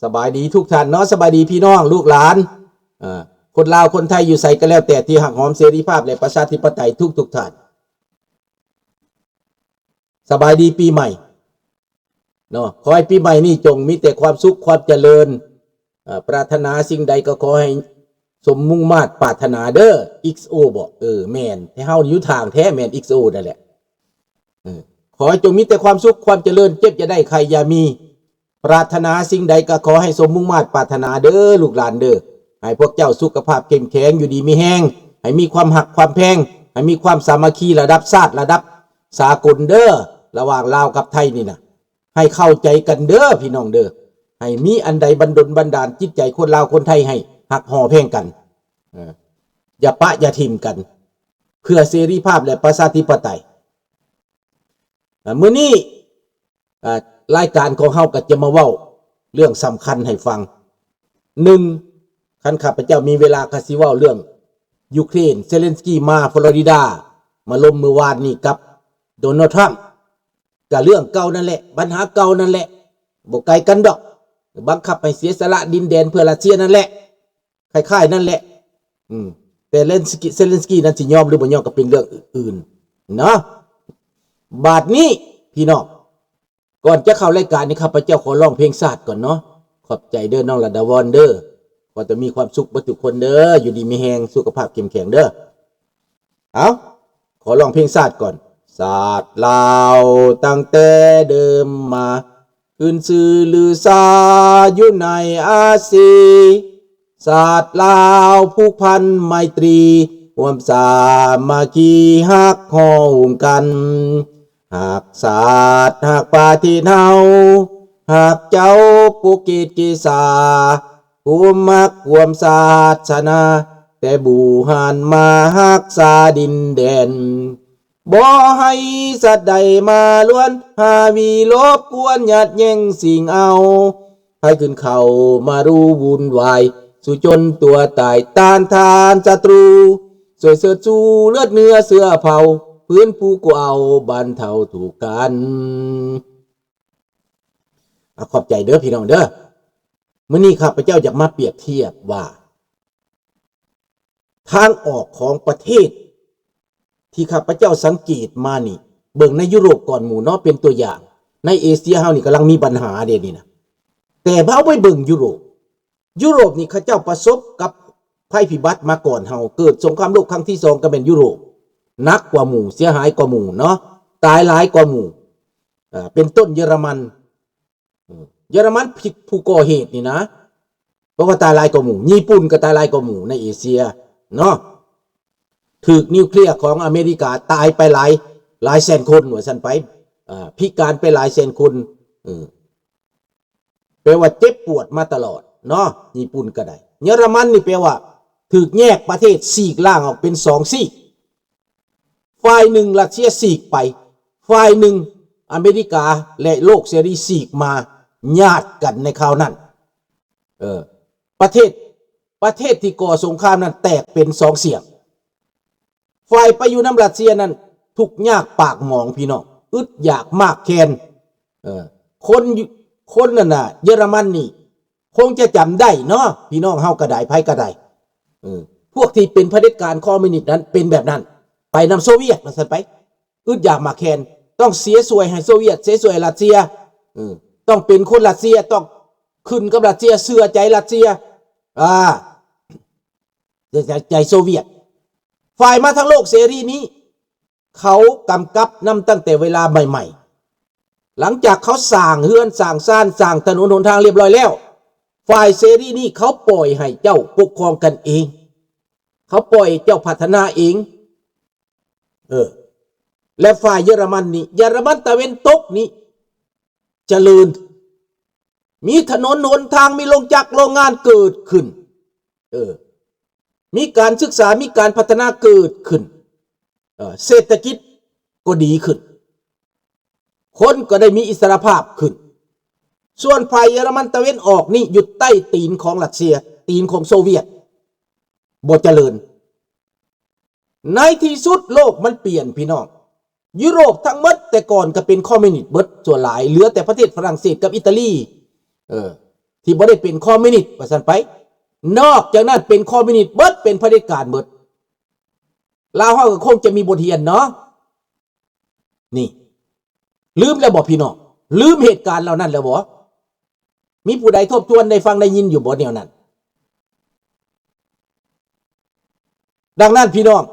ສະບາຍດີທຸກທ່ານເນາະ, ສະບາຍດີພີ່ນ້ອງລູກຫຼານ ເອີ ຄົນລາວຄົນໄທຢູ່ໃສກໍແລ້ວແຕ່ທີ່ຮັກຫອມເສລີພາບ ແລະ ປະຊາທິປະໄຕທຸກໆທ່ານ. ສະບາຍດີປີໃໝ່ເນາະ, ຂໍໃຫ້ປີໃໝ່ນີ້ຈົ່ງມີແຕ່ຄວາມສຸກຄວາມຈະເລີນ, ເອີ ປາດຖະໜາສິ່ງໃດກໍຂໍໃຫ້ສົມມຸ່ງມາດປາດຖະໜາເດີ. ເອັກໂອບໍ? ເອີ ແມ່ນ, ແຕ່ເຮົາຢູ່ທາງແທ້ແມ່ນ ເອັກໂອ ນັ້ນແຫຼະ. ເອີ ຂໍໃຫ້ຈົ່ງມີແຕ່ຄວາມສຸກຄວາມຈະເລີນ, ເຈັບຢ່າໄດ້ ໄຂ້ຢ່າມີ. ປາດຖະໜາສິ່ງໃດກໍຂໍໃຫ້ສົມມຸ່ງມາດປາດຖະໜາເດີລູກຫຼານເດີ. ໃຫ້ພວກເຈົ້າສຸຂະພາບເຂັ້ມແຂງ, ຢູ່ດີມີແຮງ, ໃຫ້ມີຄວາມຮັກຄວາມແພງ, ໃຫ້ມີຄວາມສາມັກຄີລະດັບຊາດລະດັບສາກົນເດີ, ລະຫວ່າງລາວກັບໄທນີ້ນະ. ໃຫ້ເຂົ້າໃຈກັນເດີພີ່ນ້ອງເດີ. ໃຫ້ມີອັນໃດບັນດົນບັນດານຈິດໃຈຄົນລາວຄົນໄທໃຫ້ຮັກຫໍ່ແພງກັນ. ເອີ ຢ່າປະຢ່າຖິ້ມກັນ ເພື່ອເສລີພາບ ແລະ ປະຊາທິປະໄຕ. ອາ ມື້ນີ້ ອາ ລາຍການຂອງເຮົາກໍຈະມາເວົ້າເລື່ອງສຳຄັນໃຫ້ຟັງ. ໜຶ່ງ, ຄັນຂ້າພະເຈົ້າມີເວລາ ຂ້າຊິເວົ້າເລື່ອງຢູເຄຣນ. ເຊເລັນສກີມາຟລໍຣິດາ ມາລົມມື້ວານນີ້ກັບໂດນັລທຣຳ. ກໍເລື່ອງເກົ່ານັ້ນແຫຼະ, ບັນຫາເກົ່ານັ້ນແຫຼະ, ບໍ່ໄກກັນດອກ. ບັງຄັບໃຫ້ເສຍສະຫຼະດິນແດນເພື່ອຣັດເຊຍນັ້ນແຫຼະ. ຄ້າຍໆນັ້ນແຫຼະ. ອືມ ແຕ່ເຊເລັນສກີ ເຊເລັນສກີນັ້ນຊິຍອມຫຼືບໍ່ຍອມກໍເປັນເລື່ອງອື່ນເນາະ. ບາດນີ້ພີ່ນ້ອງ, ກ່ອນຈະເຂົ້າລາຍການນີ້ ຂ້າພະເຈົ້າຂໍຮ້ອງເພງຊາດກ່ອນເນາະ. ຂອບໃຈເດີນ້ອງລະດາວອນເດີ. ຂໍແຕ່ມີຄວາມສຸກເບິດທຸກຄົນເດີ, ຢູ່ດີມີແຮງ, ສຸຂະພາບເຂັ້ມແຂງເດີ. ເອົາ ຂໍຮ້ອງເພງຊາດກ່ອນ. ຊາດລາວຕັ້ງແຕ່ເດີມມາ ຂຶ້ນຊື່ລືຊາຢູ່ໃນອາຊີ. ຊາດລາວຜູກພັນໄມຕຣີ ຮ່ວມສາມັກຄີຮັກຮ່ວມກັນ. ຮັກຊາດຮັກປະເທດເຮົາ, ຮັກເຈົ້າໂປຣເກດເກສາ, ຮ່ວມຮັກຮ່ວມສາສະໜາ, ແຕ່ບູຮານມາຮັກສາດິນແດນ. ບໍ່ໃຫ້ສັດໃດມາລວນ ຫາວີລົບກວນ ຍາດແຍ່ງຊິງເອົາ. ໃຜຂຶ້ນເຂົ້າມາຮູ້ວຸ່ນວາຍ ສູ້ຈົນຕົວຕາຍ ຕ້ານທານສັດຕູ. ຊ່ວຍເຊີດຊູເລືອດເນື້ອເຊື້ອເຜົ່າ ຟື້ນຟູກູ້ເອົາບັນເທົາທຸກກັນ. ອາ ຂອບໃຈເດີພີ່ນ້ອງເດີ. ມື້ນີ້ຂ້າພະເຈົ້າຢາກມາປຽບທຽບວ່າ ທາງອອກຂອງປະເທດທີ່ຂ້າພະເຈົ້າສັງເກດມານີ້, ເບິ່ງໃນຢູໂຣບກ່ອນໝູ່ເນາະ ເປັນຕົວຢ່າງ. ໃນເອເຊຍເຮົານີ້ກຳລັງມີບັນຫາເດນີ້ນະ, ແຕ່ເຮົາໄປເບິ່ງຢູໂຣບ, ຢູໂຣບນີ້ເຂົາເຈົ້າປະສົບກັບໄພພິບັດມາກ່ອນເຮົາ, ເກີດສົງຄາມໂລກຄັ້ງທີສອງກໍແມ່ນຢູໂຣບ, ໜັກກວ່າໝູ່, ເສຍຫາຍກວ່າໝູ່ເນາະ, ຕາຍຫຼາຍກວ່າໝູ່, ເປັນຕົ້ນເຢຍລະມັນ. ເຢຍລະມັນ ຜູ້ກໍ່ເຫດນີ້ນະ, ເພາະວ່າຕາຍຫຼາຍກວ່າໝູ່. ຍີ່ປຸ່ນກໍຕາຍຫຼາຍກວ່າໝູ່ໃນເອເຊຍເນາະ, ຖືກນິວເຄລຍຂອງອາເມລິກາຕາຍໄປຫຼາຍ, ຫຼາຍແສນຄົນວ່າຊັ້ນໄປ, ອາ, ພິການໄປຫຼາຍແສນຄົນ, ເອີ, ແປວ່າເຈັບປວດມາຕະຫຼອດເນາະ, ຍີ່ປຸ່ນກໍໄດ້. ເຢຍລະມັນນີ້ແປວ່າຖືກແຍກປະເທດ, ສີກລ່າງອອກເປັນສອງຊີກ. ຝ່າຍໜຶ່ງຣັດເຊຍສີກໄປ, ຝ່າຍໜຶ່ງອາເມລິກາ ແລະ ໂລກເສລີສີກມາ, ຍາດກັນໃນຄາວນັ້ນ. ເອີ, ປະເທດ, ປະເທດທີ່ກໍ່ສົງຄາມນັ້ນແຕກເປັນສອງສ່ຽງ. ຝ່າຍໄປຢູ່ນຳຣັດເຊຍນັ້ນທຸກຍາກປາກໝອງ, ພີ່ນ້ອງ, ອຶດຢາກມາກແຄ້ນ. ເອີ, ຄົນ, ຄົນນັ້ນນະ, ເຢຍລະມັນນີ້ ຄົງຈະຈຳໄດ້ເນາະ, ພີ່ນ້ອງເຮົາກໍໄດ້, ໃຜກໍໄດ້. ເອີ, ພວກທີ່ເປັນຜະເດັດການຄອມມິວນິດນັ້ນເປັນແບບນັ້ນ, ໄປນຳໂຊວຽດວ່າຊັ້ນໄປ, ອຶດຢາກມາກແຄ້ນ, ຕ້ອງເສຍສ່ວຍໃຫ້ໂຊວຽດ, ເສຍສ່ວຍໃຫ້ຣັດເຊຍ, ເອີ, ຕ້ອງເປັນຄົນຣັດເຊຍ, ຕ້ອງຂຶ້ນກັບຣັດເຊຍ, ເຊື່ອໃຈຣັດເຊຍ, ອາ, ໃຈ, ໃຈ, ໃຈໂຊວຽດ. ຝ່າຍມາທາງໂລກເສລີນີ້ ເຂົາກຳກັບນຳຕັ້ງແຕ່ເວລາໃໝ່ໆ. ຫຼັງຈາກເຂົາສ້າງເຮືອນສ້າງຊານ, ສ້າງຖະໜົນຫົນທາງລຽບຮ້ອຍແລ້ວ, ຝ່າຍເສລີນີ້ເຂົາປ່ອຍໃຫ້ເຈົ້າປົກຄອງກັນເອງ, ເຂົາປ່ອຍໃຫ້ເຈົ້າພັດທະນາເອງ. ເອີ, ແລະ ຝ່າຍເຢຍລະມັນນີ້, ເຢຍລະມັນຕາເວັນຕົກນີ້ຈະເລີນ, ມີຖະໜົນຫົນທາງ, ມີໂລງຈັກໂລງງານເກີດຂຶ້ນ, ເອີ, ມີການສຶກສາ, ມີການພັດທະນາເກີດຂຶ້ນ, ເອີ, ເສດຖະກິດກໍດີຂຶ້ນ, ຄົນກໍໄດ້ມີອິດສະຫຼະພາບຂຶ້ນ. ສ່ວນຝ່າຍເຢຍລະມັນຕາເວັນອອກນີ້ຢູ່ໃຕ້ຕີນຂອງຣັດເຊຍ, ຕີນຂອງໂຊວຽດ, ບໍ່ຈະເລີນ. ໃນທີ່ສຸດໂລກມັນປ່ຽນ, ພີ່ນ້ອງ. ຢູໂຣບທັງໝົດແຕ່ກ່ອນກໍເປັນຄອມມິວນິດເບິດສ່ວນຫຼາຍ, ເຫຼືອແຕ່ປະເທດຝຣັ່ງເສດກັບອີຕາລີ, ເອີ, ທີ່ບໍ່ໄດ້ເປັນຄອມມິວນິດວ່າຊັ້ນໄປ, ນອກຈາກນັ້ນເປັນຄອມມິວນິດເບິດ ເປັນຜະເດັດການເບິດ. ລາວເຮົາກໍຄົງຈະມີບົດຮຽນເນາະ. ນີ້ ລືມແລ້ວບໍ່ພີ່ນ້ອງ? ລືມເຫດການເຫຼົ່ານັ້ນແລ້ວບໍ່? ມີຜູ້ໃດທົບທວນໄດ້ຟັງໄດ້ຍິນຢູ່ບໍ່ແນວນັ້ນ? ດັ່ງນັ້ນພີ່ນ້ອງ,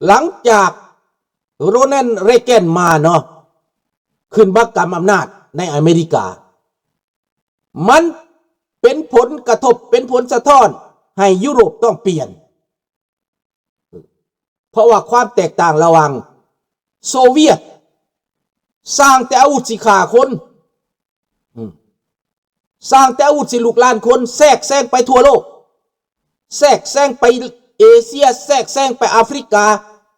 ຫຼັງຈາກໂຣນັນ ເຣແກນ ມາເນາະ, ຂຶ້ນມາກຳອຳນາດໃນອາເມລິກາ, ມັນເປັນຜົນກະທົບ, ເປັນຜົນສະທ້ອນໃຫ້ຢູໂຣບຕ້ອງປ່ຽນ. ເພາະວ່າຄວາມແຕກຕ່າງລະຫວ່າງໂຊວຽດ ສ້າງແຕ່ອາວຸດຊິຂ້າຄົນ, ອືມ ສ້າງແຕ່ອາວຸດຊິລຸກລານຄົນ, ແຊກແຊງໄປທົ່ວໂລກ, ແຊກແຊງໄປເອເຊຍ, ແຊກແຊງໄປອາຟຣິກາ,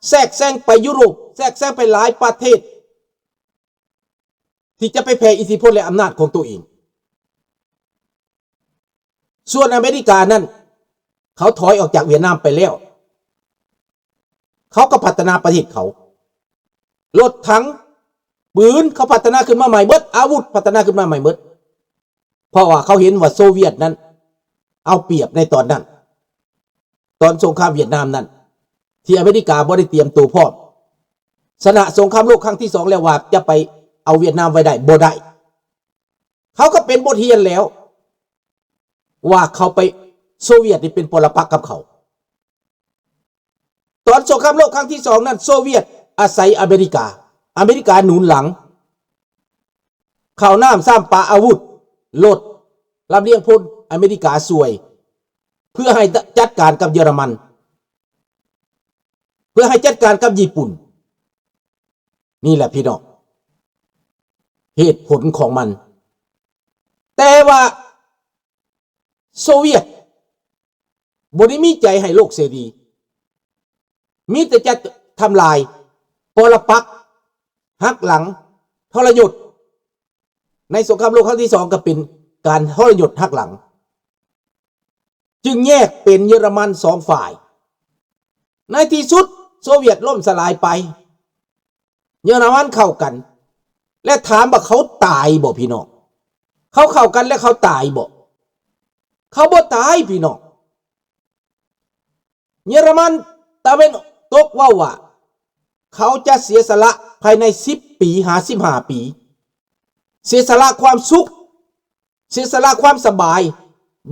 ແຊກແຊງໄປຢູໂຣບ, ແຊກແຊງໄປຫຼາຍປະເທດ ທີ່ຈະໄປແຜ່ອິດທິພົນ ແລະ ອຳນາດຂອງໂຕເອງ. ສ່ວນອາເມລິການັ້ນ ເຂົາຖອຍອອກຈາກຫວຽດນາມໄປແລ້ວ, ເຂົາກໍພັດທະນາປະເທດເຂົາ, ລົດຖັງ ປືນ ເຂົາພັດທະນາຂຶ້ນມາໃໝ່ເບິດ, ອາວຸດພັດທະນາຂຶ້ນມາໃໝ່ເບິດ, ເພາະວ່າເຂົາເຫັນວ່າໂຊວຽດນັ້ນເອົາປຽບໃນຕອນນັ້ນ, ຕອນສົງຄາມຫວຽດນາມນັ້ນ ທີ່ອາເມລິກາບໍ່ໄດ້ຕຽມໂຕພ້ອມ, ຊະນະສົງຄາມໂລກຄັ້ງທີສອງແລ້ວ ວ່າຈະໄປເອົາຫວຽດນາມໄວ້ໄດ້ບໍ່ໄດ້. ເຂົາກໍເປັນບົດຮຽນແລ້ວ ວ່າເຂົາໄປ ໂຊວຽດນີ້ເປັນປໍລະປັກກັບເຂົາ. ຕອນສົງຄາມໂລກຄັ້ງທີສອງນັ້ນ ໂຊວຽດອາໄສອາເມລິກາ, ອາເມລິກາໜູນຫຼັງ, ເຂົ້ານ້ຳຊ້ຳປາ, ອາວຸດ, ລົດ, ລຳລຽງພົນ, ອາເມລິກາຊ່ວຍ ເພື່ອໃຫ້ ດ- ຈັດການກັບເຢຍລະມັນ, ເພື່ອໃຫ້ຈັດການກັບຍີ່ປຸ່ນ. ນີ້ແຫຼະພີ່ນ້ອງ ເຫດຜົນຂອງມັນ. ແຕ່ວ່າໂຊວຽດບໍ່ໄດ້ມີໃຈໃຫ້ໂລກເສລີ, ມີແຕ່ຈະທຳລາຍ, ປໍລະປັກ, ຫັກຫຼັງ, ທໍລະຍົດ. ໃນສົງຄາມໂລກຄັ້ງທີສອງກໍເປັນການທໍລະຍົດຫັກຫຼັງ, ຈຶ່ງແຍກເປັນເຢຍລະມັນສອງຝ່າຍ. ໃນທີ່ສຸດໂຊວຽດລົ້ມສະຫຼາຍໄປ, ເຢຍລະມັນເຂົ້າກັນ, ແລະ ຖາມວ່າເຂົາຕາຍບໍ່ພີ່ນ້ອງ? ເຂົາເຂົ້າກັນແລ້ວເຂົາຕາຍບໍ່? ເຂົາບໍ່ຕາຍພີ່ນ້ອງ. ເຢຍລະມັນຕາເວັນຕົກເວົ້າວ່າ ເຂົາຈະເສຍສະຫຼະພາຍໃນສິບປີຫາສິບຫ້າປີ, ເສຍສະຫຼະຄວາມສຸກ, ເສຍສະຫຼະຄວາມສະບາຍ,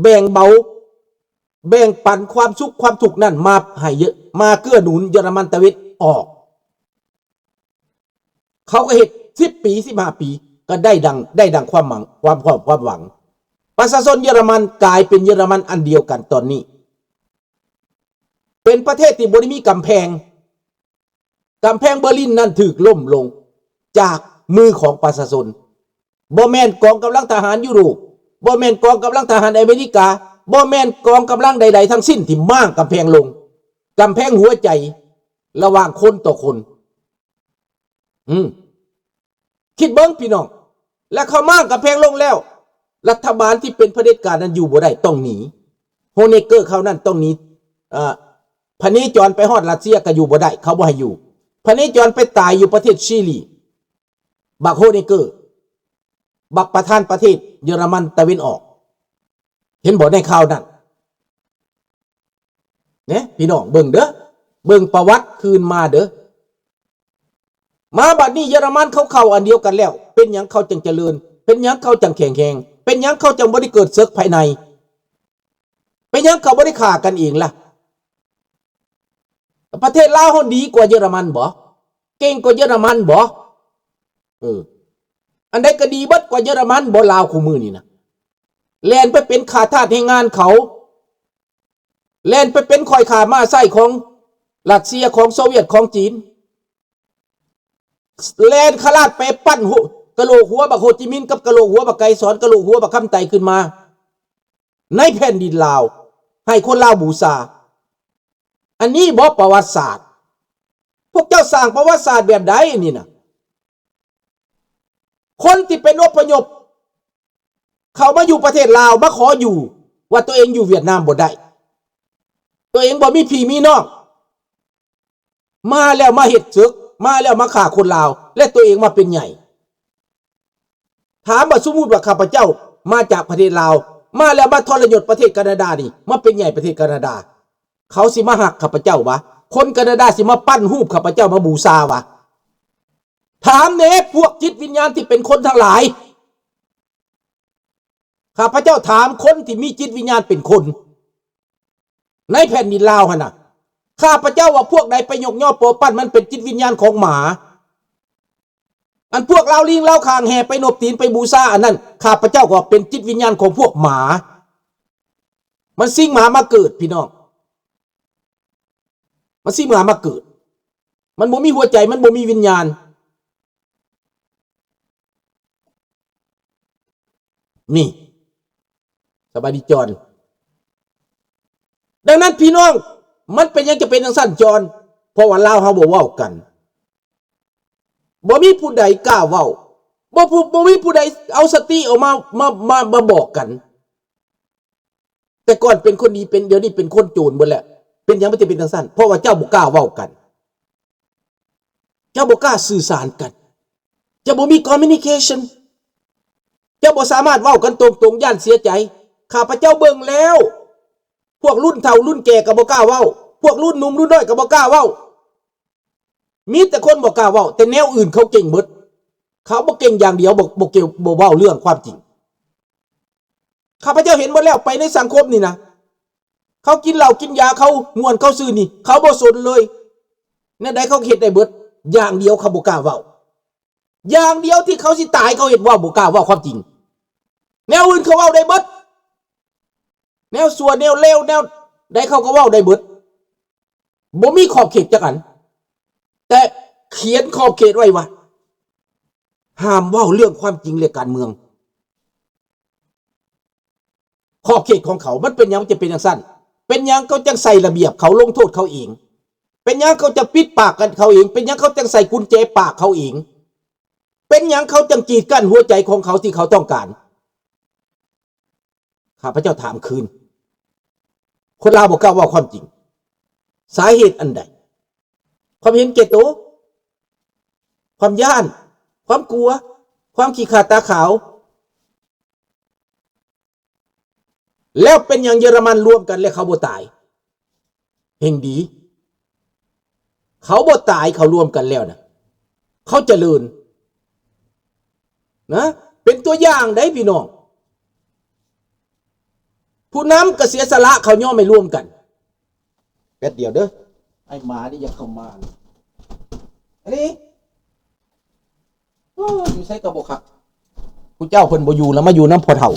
ແບ່ງເບົາ, ແບ່ງປັນຄວາມສຸກຄວາມທຸກນັ້ນມາໃຫ້ເຢ- ມາເກື້ອໜູນເຢຍລະມັນຕາເວັນອອກ. ເຂົາກໍເຮັດສິບປີ ສິບຫ້າປີ ກໍໄດ້ດັ່ງ ໄດ້ດັ່ງຄວາມໝັງ ຄວາມ ຄວາມ ຄວາມຫວັງ. ປະຊາຊົນເຢຍລະມັນກາຍເປັນເຢຍລະມັນອັນດຽວກັນຕອນນີ້, ເປັນປະເທດທີ່ບໍ່ໄດ້ມີກຳແພງ. ກຳແພງເບີລິນນັ້ນຖືກລົ້ມລົງຈາກມືຂອງປະຊາຊົນ. ບໍ່ແມ່ນກອງກຳລັງທະຫານຢູໂຣບ, ບໍ່ແມ່ນກອງກຳລັງທະຫານອາເມລິກາ, ບໍ່ແມ່ນກອງກຳລັງໃດໆທັງສິ້ນທີ່ມ້າງກຳແພງລົງ. ກຳແພງຫົວໃຈລະຫວ່າງຄົນຕໍ່ຄົນ. ອືມ ຄິດເບິ່ງພີ່ນ້ອງ, ແລະ ເຂົາມ້າງກຳແພງລົງແລ້ວ, ລັດຖະບານທີ່ເປັນຜະເດັດການນັ້ນຢູ່ບໍ່ໄດ້, ຕ້ອງໜີ. ໂຮເນເກີເຂົານັ້ນຕ້ອງໜີ. ເອີ ພະເນຈອນໄປຮອດຣັດເຊຍກໍຢູ່ບໍ່ໄດ້, ເຂົາບໍ່ໃຫ້ຢູ່. ພະເນຈອນໄປຕາຍຢູ່ປະເທດຊີລີ, ບັກໂຮເນເກີ, ບັກປະທານປະເທດເຢຍລະມັນຕາເວັນອອກ. ເຫັນບໍ່ໃນຂ່າວນັ້ນ? ເນ ພີ່ນ້ອງເບິ່ງເດີ, ເບິ່ງປະຫວັດຄືນມາເດີ. ມາບັດນີ້ເຢຍລະມັນເຂົາເຂົ້າອັນດຽວກັນແລ້ວ, ເປັນຫຍັງເຂົາຈຶ່ງຈະເລີນ? ເປັນຫຍັງເຂົາຈັ່ງແຂງແຮງ? ເປັນຫຍັງເຂົາຈັ່ງບໍ່ໄດ້ເກີດເສິກພາຍໃນ? ເປັນຫຍັງເຂົາບໍ່ໄດ້ຂ້າກັນເອງລະ? ປະເທດລາວເຮົາດີກວ່າເຢຍລະມັນບໍ? ເກັ່ງກວ່າເຢຍລະມັນບໍ? ເອີ ອັນໃດກໍດີເບິດກວ່າເຢຍລະມັນບໍ? ລາວຄູ່ມື້ນີ້ນະ ແລ່ນໄປເປັນຂ້າທາດແຮງງານເຂົາ, ແລ່ນໄປເປັນຂ້ອຍຂ້າມ້າໃຊ້ຂອງຣັດເຊຍ, ຂອງໂຊວຽດ, ຂອງຈີນ, ແລ່ນຂະລາດໄປປັ້ນຫົວ ກະໂຫຼກຫົວບັກໂຮຈິມິນກັບກະໂຫຼກຫົວບັກໄກສອນ, ກະໂຫຼກຫົວບັກຄຳໄຕຂຶ້ນມາໃນແຜ່ນດິນລາວ ໃຫ້ຄົນລາວບູຊາ. ອັນນີ້ບໍປະຫວັດສາດ? ພວກເຈົ້າສ້າງປະຫວັດສາດແບບໃດນີ້ນະ? ຄົນທີ່ເປັນອົບພະຍົບ ເຂົ້າມາຢູ່ປະເທດລາວ ມາຂໍຢູ່ ວ່າຕົວເອງຢູ່ຫວຽດນາມບໍ່ໄດ້, ຕົວເອງບໍ່ມີພີ່ມີນ້ອງ, ມາແລ້ວມາເຮັດເສິກ, ມາແລ້ວມາຂ້າຄົນລາວ ແລະ ຕົວເອງມາເປັນໃຫຍ່. ໄຜ ຖາມວ່າ ສົມມຸດວ່າຂ້າພະເຈົ້າມາຈາກປະເທດລາວ ມາແລ້ວມາທໍລະຍົດປະເທດການາດານີ້ ມາເປັນໃຫຍ່ປະເທດການາດາ ເຂົາຊິມາຮັກຂ້າພະເຈົ້າຫວາ? ຄົນການາດາຊິມາປັ້ນຮູບຂ້າພະເຈົ້າມາບູຊາຫວາ? ຖາມແດ່ ພວກຈິດວິນຍານທີ່ເປັນຄົນທັງຫຼາຍ. ຂ້າພະເຈົ້າຖາມຄົນທີ່ມີຈິດວິນຍານເປັນຄົນ ໃນແຜ່ນດິນລາວຫັ້ນນະ ຂ້າພະເຈົ້າວ່າພວກໃດໄປຍົກຍໍປົວປັ້ນ ມັນເປັນຈິດວິນຍານຂອງໝາ. ອັນພວກລາວລີງລາວຂ້າງແຫ່ໄປນົບຕີນໄປບູຊາອັນນັ້ນ ຂ້າພະເຈົ້າກໍເປັນຈິດວິນຍານຂອງພວກໝາ. ມັນຊິງໝາມາເກີດ ພີ່ນ້ອງ ມັນຊິງໝາມາເກີດ. ມັນບໍ່ມີຫົວໃຈ ມັນບໍ່ມີວິນຍານ. ນີ້ ສະບາຍດີຈອນ. ດັ່ງນັ້ນພີ່ນ້ອງ ມັນເປັນຫຍັງຈະເປັນຈັ່ງຊັ້ນຈອນ? ເພາະວ່າລາວເຮົາບໍ່ເວົ້າກັນ. ບໍ່ມີຜູ້ໃດກ້າເວົ້າ. ບໍ່ຜູ້ ບໍ່ມີຜູ້ໃດເອົາສະຕິອອກມາ ມາ ມາ ມາບອກກັນ. ແຕ່ກ່ອນເປັນຄົນດີ ເປັນ ດຽວນີ້ເປັນຄົນໂຈນເບິດແລ້ວ. ເປັນຫຍັງມັນຈະເປັນຈັ່ງຊັ້ນ? ເພາະວ່າເຈົ້າບໍ່ກ້າເວົ້າກັນ. ເຈົ້າບໍ່ກ້າສື່ສານກັນ. ເຈົ້າບໍ່ມີ communication. ເຈົ້າບໍ່ສາມາດເວົ້າກັນຕົງໆ ຢ້ານເສຍໃຈ. ຂ້າພະເຈົ້າເບິ່ງແລ້ວ ພວກລຸ້ນເຖົ້າລຸ້ນແກ່ກໍບໍ່ກ້າເວົ້າ. ພວກລຸ້ນໜຸ່ມລຸ້ນນ້ອຍກໍບໍ່ກ້າເວົ້າ. ມີແຕ່ຄົນບໍ່ກ້າເວົ້າ ແຕ່ແນວອື່ນເຂົາເກັ່ງເບິດ. ເຂົາບໍ່ເກັ່ງຢ່າງດຽວ ບໍ່ ບໍ່ເກັ່ງ ບໍ່ເວົ້າເລື່ອງຄວາມຈິງ. ຂ້າພະເຈົ້າເຫັນໝົດແລ້ວ ໄປໃນສັງຄົມນີ້ນະ ເຂົາກິນເຫຼົ້າກິນຢາ ເຂົາມ່ວນເຂົາຊື່ນີ້ ເຂົາບໍ່ສົນເລີຍ. ແນວໃດເຂົາເຮັດໄດ້ເບິດ. ຢ່າງດຽວເຂົາບໍ່ກ້າເວົ້າ. ຢ່າງດຽວທີ່ເຂົາຊິຕາຍ ເຂົາເຮັດ ເວົ້າ ບໍ່ກ້າເວົ້າຄວາມຈິງ. ແນວອື່ນເຂົາເວົ້າໄດ້ເບິດ. ແນວຊົ່ວແນວເລວແນວໃດເຂົາກໍເວົ້າໄດ້ເບິດ. ບໍ່ມີຂອບເຂດຈັກອັນ. ແຕ່ຂຽນຂອບເຂດໄວ້ວ່າ ຫ້າມເວົ້າເລື່ອງຄວາມຈິງ ແລະ ການເມືອງ. ຂອບເຂດຂອງເຂົາ ມັນເປັນຫຍັງມັນຈະເປັນຈັ່ງຊັ້ນ? ເປັນຫຍັງເຂົາຈັ່ງໃສ່ລະບຽບເຂົາ ລົງໂທດເຂົາເອງ? ເປັນຫຍັງເຂົາຈະປິດປາກກັນເຂົາເອງ? ເປັນຫຍັງເຂົາຈັ່ງໃສ່ກຸນແຈປາກເຂົາເອງ? ເປັນຫຍັງເຂົາຈັ່ງກີດກັ້ນຫົວໃຈຂອງເຂົາທີ່ເຂົາຕ້ອງການ? ຂ້າພະເຈົ້າຖາມຄືນ. ຄົນລາວບໍ່ກ້າເວົ້າຄວາມຈິງ. ສາເຫດອັນໃດ? ຄວາມເຫັນແກ່ໂຕ? ຄວາມຢ້ານ? ຄວາມກົວ? ຄວາມຂີ້ຂາດຕາຂາວ? ແລ້ວເປັນຫຍັງເຢຍລະມັນລວມກັນແລ້ວເຂົາບໍ່ຕາຍ? ເຮັງດີ. ເຂົາບໍ່ຕາຍ ເຂົາລວມກັນແລ້ວນະ ເຂົາຈະເລີນນະ. ເປັນຕົວຢ່າງໄດ໋ພີ່ນ້ອງ. ຜູ້ນຳກໍເສຍສະຫຼະ ເຂົາຍອມໃຫ້ລວມກັນ. ແປັບດຽວເດີ ໄອ້ໝານີ້ຢາກເຂົ້າມາ. ອັນນີ້ ໂອ້ ຢູ່ໃສກໍບໍ່ຄັກ. ຜູ້ເຈົ້າເພິ່ນບໍ່ຢູ່ແລ້ວ ມາຢູ່ນຳພໍ່ເຖົ້າ.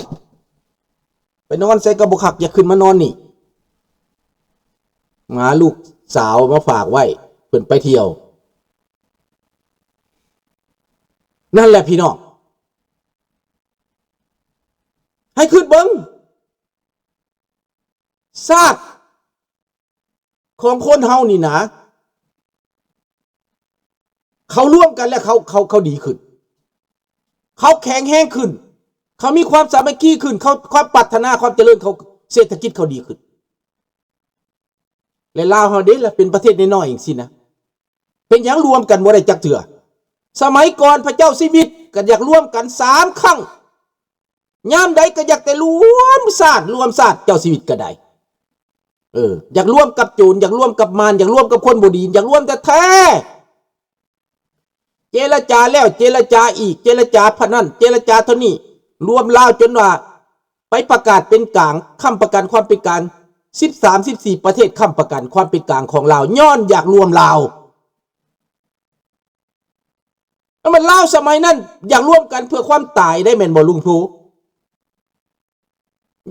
ໄປນອນໃສກໍບໍ່ຄັກ ຢາກຂຶ້ນມານອນນີ້. ໝາລູກສາວມາຝາກໄວ້ ເພິ່ນໄປທ່ຽວ. ນັ້ນແຫຼະພີ່ນ້ອງ ໃຫ້ຄິດເບິ່ງ ຊາດ ຂອງຄົນເຮົານີ້ນະ ເຂົາລວມກັນແລ້ວ ເຂົາ ເຂົາ ເຂົາດີຂຶ້ນ ເຂົາແຂງແຮງຂຶ້ນ ເຂົາມີຄວາມສາມັກຄີຂຶ້ນ ເຂົາ ຄວາມປາດຖະໜາ ຄວາມຈະເລີນ ເຂົາ ເສດຖະກິດເຂົາດີຂຶ້ນ. ແລະ ລາວເຮົາເດລະ ເປັນປະເທດນ້ອຍໆ ຈັ່ງຊີ້ນະ ເປັນຫຍັງລວມກັນບໍ່ໄດ້ຈັກເທື່ອ? ສະໄໝກ່ອນພະເຈົ້າຊີວິດກໍຢາກລວມກັນສາມຄັ້ງ ຍາມໃດກໍຢາກແຕ່ລວມຊາດ ລວມຊາດ ເຈົ້າຊີວິດກໍໄດ້ ເອີ ຢາກລວມກັບໂຈນ ຢາກລວມກັບມານ ຢາກລວມກັບຄົນບໍ່ດີ ຢາກລວມແທ້ໆ. ເຈລະຈາແລ້ວເຈລະຈາອີກ ເຈລະຈາພະນັ້ນ ເຈລະຈາເທົ່ານີ້ ລວມລາວຈົນວ່າໄປປະກາດເປັນກາງ ຄ້ຳປະກັນຄວາມເປັນກາງ ສິບສາມ ສິບສີ່ ປະເທດຄ້ຳປະກັນຄວາມເປັນກາງຂອງລາວ ຍ້ອນຢາກລວມລາວ. ແລ້ວມັນລາວສະໄໝນັ້ນຢາກລວມກັນເພື່ອຄວາມຕາຍໄດ໋ ແມ່ນບໍ່ລຸງໂທ?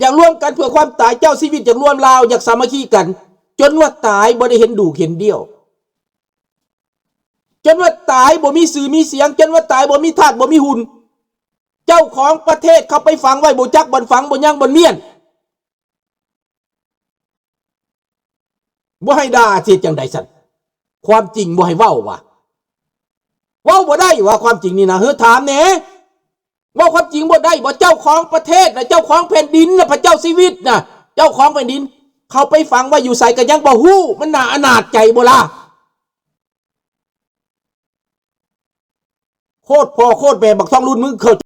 ຢາກລວມກັນເພື່ອຄວາມຕາຍ ເຈົ້າຊີວິດຢາກລວມລາວ ຢາກສາມັກຄີກັນ ຈົນວ່າຕາຍບໍ່ໄດ້ເຫັນດູກເຫັນດ່ຽວ ຈົນວ່າຕາຍບໍ່ມີຊື່ມີສຽງ ຈົນວ່າຕາຍບໍ່ມີທາດບໍ່ມີຫຸ່ນ ເຈົ້າຂອງປະເທດເຂົາໄປຝັງໄວ້ ບໍ່ຈັກບ່ອນຝັງ ບໍ່ຍັງບ່ອນມ້ຽນ. ບໍ່ໃຫ້ດ່າ ຊິເຮັດຈັ່ງໃດຊັ້ນ? ຄວາມຈິງບໍ່ໃຫ້ເວົ້າຫວາ? ເວົ້າບໍ່ໄດ້ຫວາ ຄວາມຈິງນີ້ນະ? ເຮີ ຖາມແດ່ ເວົ້າຄວາມຈິງບໍ່ໄດ້ບໍ່? ເຈົ້າຂອງປະເທດນະ ເຈົ້າຂອງແຜ່ນດິນນະ ພະເຈົ້າຊີວິດນະ ເຈົ້າຂອງແຜ່ນດິນ ເຂົາໄປຝັງໄວ້ຢູ່ໃສກໍຍັງບໍ່ຮູ້ ມັນໜ້າອະນາດໃຈບໍ່ລະ? ໂຄດພໍ່ໂຄດແມ່ບັກທອງລຸນ ມຶງເຂົ້າ